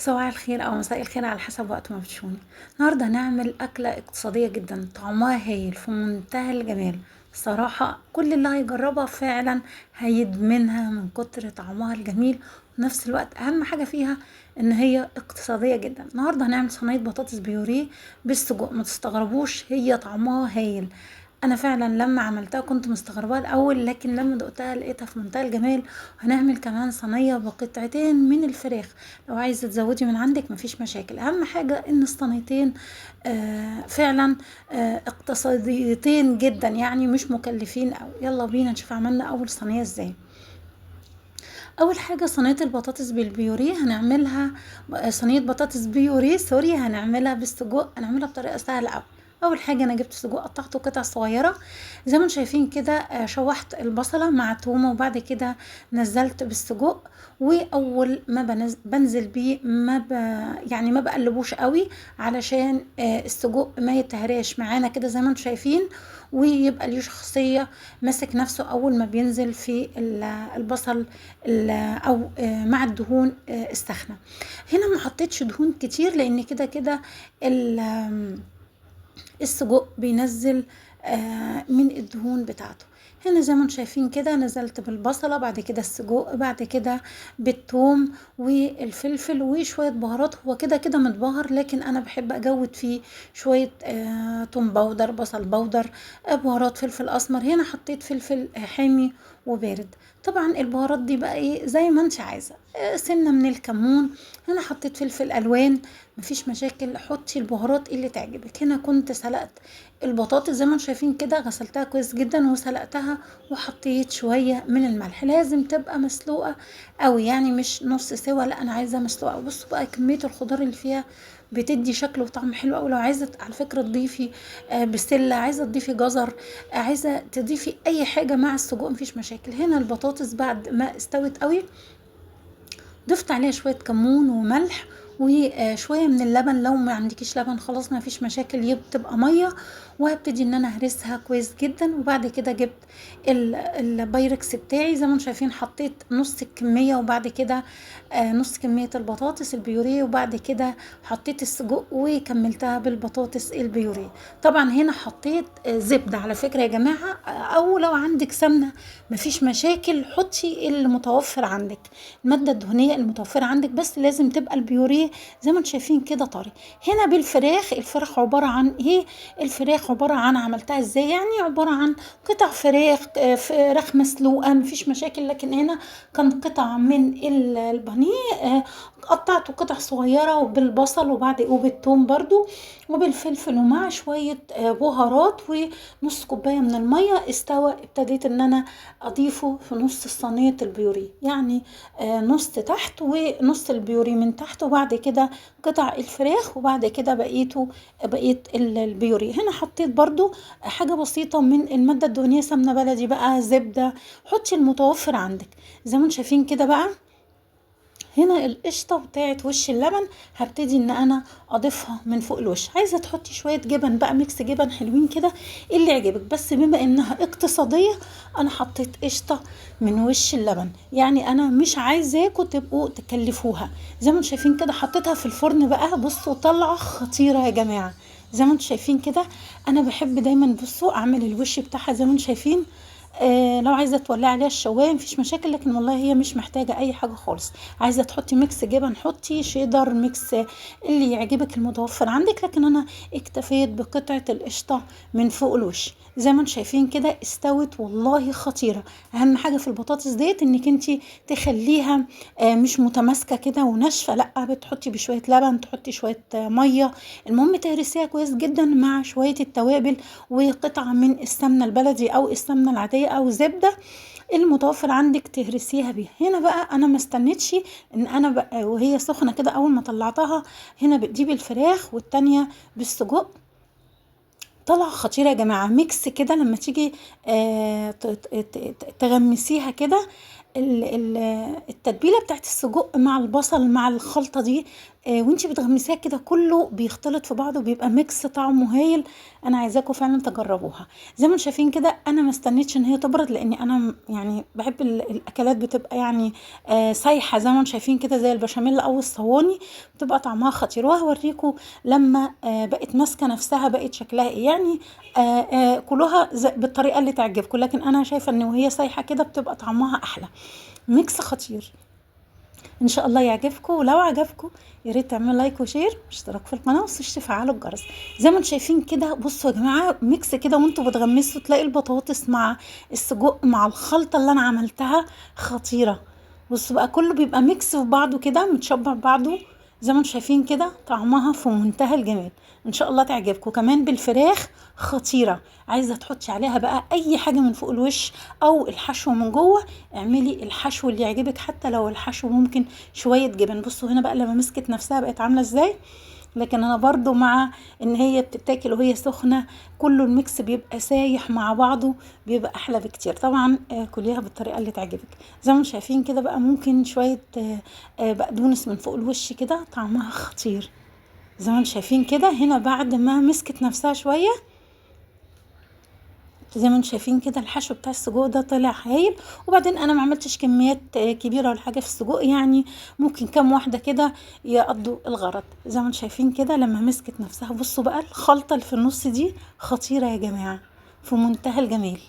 صباح الخير او مساء الخير على حسب وقت ما بتشوفوني. النهارده هنعمل اكله اقتصادية جدا، طعمها هايل في منتهى الجمال. الصراحة كل اللي هيجربها فعلا هيدمنها من كتر طعمها الجميل. وفي نفس الوقت اهم حاجة فيها ان هي اقتصادية جدا. النهارده هنعمل صينية بطاطس بيوريه بالسجق. ما تستغربوش، هي طعمها هايل. انا فعلا لما عملتها كنت مستغرباها الاول، لكن لما دقتها لقيتها في منتهى الجمال. هنعمل كمان صينية بقطعتين من الفراخ، لو عايزه تزودي من عندك مفيش مشاكل. اهم حاجة ان الصينيتين فعلا اقتصاديتين جدا، يعني مش مكلفين أوي. يلا بينا نشوف عملنا اول صينية ازاي. اول حاجة صينية البطاطس بالبيوريه هنعملها، صينية بطاطس بيوريه sorry، هنعملها بالسجق. هنعملها بطريقة سهلة قوي. اول حاجة انا جبت سجق قطعته قطع صغيرة زي ما انتم شايفين كده، شوحت البصله مع تومة وبعد كده نزلت بالسجق. واول ما بنزل بيه ما يعني ما بقلبوش قوي علشان السجق ما يتهراش معانا كده زي ما انتم شايفين، ويبقى ليه شخصية ماسك نفسه اول ما بينزل في البصل او مع الدهون الساخنة. هنا ما حطيتش دهون كتير لان كده كده السجق بينزل من الدهون بتاعته. هنا زي ما انتم شايفين كده نزلت بالبصله، بعد كده السجق، بعد كده بالثوم والفلفل وشوية بهارات. هو كده كده متبهر، لكن انا بحب اجود فيه شوية توم powder، بصل powder، بهارات، فلفل اسمر. هنا حطيت فلفل حامي وبارد. طبعا البهارات دي بقى ايه زي ما انت عايزه، سنة من الكمون. هنا حطيت فلفل الوان، مفيش مشاكل، حطي البهارات اللي تعجبك. هنا كنت سلقت البطاطس زي ما انتم شايفين كده، غسلتها كويس جدا وسلقتها وحطيت شوية من الملح. لازم تبقى مسلوقة قوي، يعني مش نص سوا، لا انا عايزاها مسلوقة. بصوا بقى كمية الخضار اللي فيها بتدي شكل وطعم حلو قوي. لو عايزه على فكرة تضيفي بسلة، عايزه تضيفي جزر، عايزه تضيفي اي حاجة مع السجق مفيش مشاكل. هنا البطاطس بعد ما استوت قوي ضفت عليها شوية كمون وملح وشوية من اللبن. لو ما عندكيش لبن خلاص ما فيش مشاكل، بتبقى مية. وهبتدي ان انا اهرسها كويس جدا. وبعد كده جبت البايركس بتاعي زي ما انتم شايفين، حطيت نص الكمية وبعد كده نص كمية البطاطس البيوريه، وبعد كده حطيت السجق وكملتها بالبطاطس البيوريه. طبعا هنا حطيت زبدة على فكرة يا جماعة، او لو عندك سمنه مفيش مشاكل، حطي المتوفر عندك، المادة الدهنية المتوفرة عندك، بس لازم تبقى البيوريه زي ما انتم شايفين كده طري. هنا بالفراخ، الفراخ عبارة عن ايه؟ الفراخ عبارة عن عملتها ازاي؟ يعني عبارة عن قطع فراخ، فراخ مسلوقة مفيش مشاكل، لكن هنا كان قطع من البانيه، قطعته قطع صغيرة وبالبصل وبعد وبالثوم برضو وبالفلفل ومع شوية بهارات ونص كوباية من المية. استوى، ابتديت ان انا اضيفه في نص الصينية البيوريه، يعني نص تحت ونص البيوريه من تحت، وبعد كده قطع الفراخ، وبعد كده بقية البيوريه. هنا حطيت برضو حاجة بسيطة من المادة الدهنية، سمنه بلدي بقى، زبدة، حطي المتوفر عندك زي ما انتم شايفين كده. بقى هنا القشطه بتاعت وش اللبن هبتدي ان انا اضيفها من فوق الوش. عايزه تحطي شوية جبن بقى، mix جبن حلوين كده اللي يعجبك، بس بما انها اقتصادية انا حطيت قشطه من وش اللبن، يعني انا مش عايزاكم تبقوا تكلفوها. زي ما انتم شايفين كده حطيتها في الفرن بقى، بصوا طالعه خطيرة يا جماعة زي ما انتم شايفين كده. انا بحب دايما بصوا اعمل الوش بتاعها زي ما انتم شايفين. لو عايزه تولعي عليها الشوايه مفيش مشاكل، لكن والله هي مش محتاجه اي حاجة خالص. عايزه تحطي mix جبن حطي، شيدر، mix اللي يعجبك المتوفر عندك، لكن انا اكتفيت بقطعه القشطه من فوق الوش. زي ما انتم شايفين كده استوت والله خطيرة. اهم حاجة في البطاطس ديت انك انت تخليها مش متماسكة كده وناشفه، لا بتحطي بشوية لبن، تحطي شوية مية، المهم تهرسيها كويس جدا مع شوية التوابل وقطعه من السمنة البلدي او السمنة العادية او زبدة المتوفر عندك تهرسيها بيها. هنا بقى انا ما استنيتش ان انا بقى وهي سخنة كده اول ما طلعتها، هنا دي بالفراخ والتانية بالسجق، طلع خطيرة يا جماعة. mix كده لما تيجي تغمسيها كده التتبيله بتاعت السجق مع البصل مع الخلطة دي وانتي بتغمسيها كده كله بيختلط في بعضه، بيبقى mix طعمه هايل. انا عايزاكم فعلا تجربوها. زي ما انتم شايفين كده انا ما استنيتش ان هي تبرد، لان انا يعني بحب الاكلات بتبقى يعني سايحه زي ما انتم شايفين كده، زي البشاميل او الصواني، بتبقى طعمها خطير. وهوريكم لما بقت ماسكه نفسها بقت شكلها ايه. يعني كلوها بالطريقة اللي تعجبكم، لكن انا شايفه ان وهي سايحه كده بتبقى طعمها احلى. mix خطير، ان شاء الله يعجبكم. ولو عجبكم يا ريت تعملوا like و share واشتراك في القناة وتنسوش تفعلوا الجرس. زي ما انتم شايفين كده بصوا يا جماعة، mix كده وانتوا بتغمسوا تلاقي البطاطس مع السجق مع الخلطة اللي انا عملتها خطيرة. بصوا بقى كله بيبقى mix في بعضه كده، متشبع بعضه زي ما انتم شايفين كده، طعمها في منتهى الجمال. ان شاء الله تعجبكم. كمان بالفراخ خطيرة، عايزه تحطي عليها بقى اي حاجة من فوق الوش او الحشو من جوه، اعملي الحشو اللي يعجبك، حتى لو الحشو ممكن شوية جبن. بصوا هنا بقى لما مسكت نفسها بقت عامله ازاي. لكن انا برضو مع ان هي بتتاكل وهي سخنة، كله ال mix بيبقى سايح مع بعضه، بيبقى احلى بكتير. طبعا كليها بالطريقة اللي تعجبك. زي ما انتم شايفين كده بقى ممكن شوية بقدونس من فوق الوش كده، طعمها خطير. زي ما انتم شايفين كده هنا بعد ما مسكت نفسها شوية، زي ما انتم شايفين كده الحشو بتاع السجق ده طلع هايل. وبعدين انا ما عملتش كميات كبيرة ولا حاجة في السجق، يعني ممكن كام واحدة كده يقضوا الغرض. زي ما انتم شايفين كده لما مسكت نفسها، بصوا بقى الخلطة اللي في النص دي خطيرة يا جماعة، في منتهى الجمال.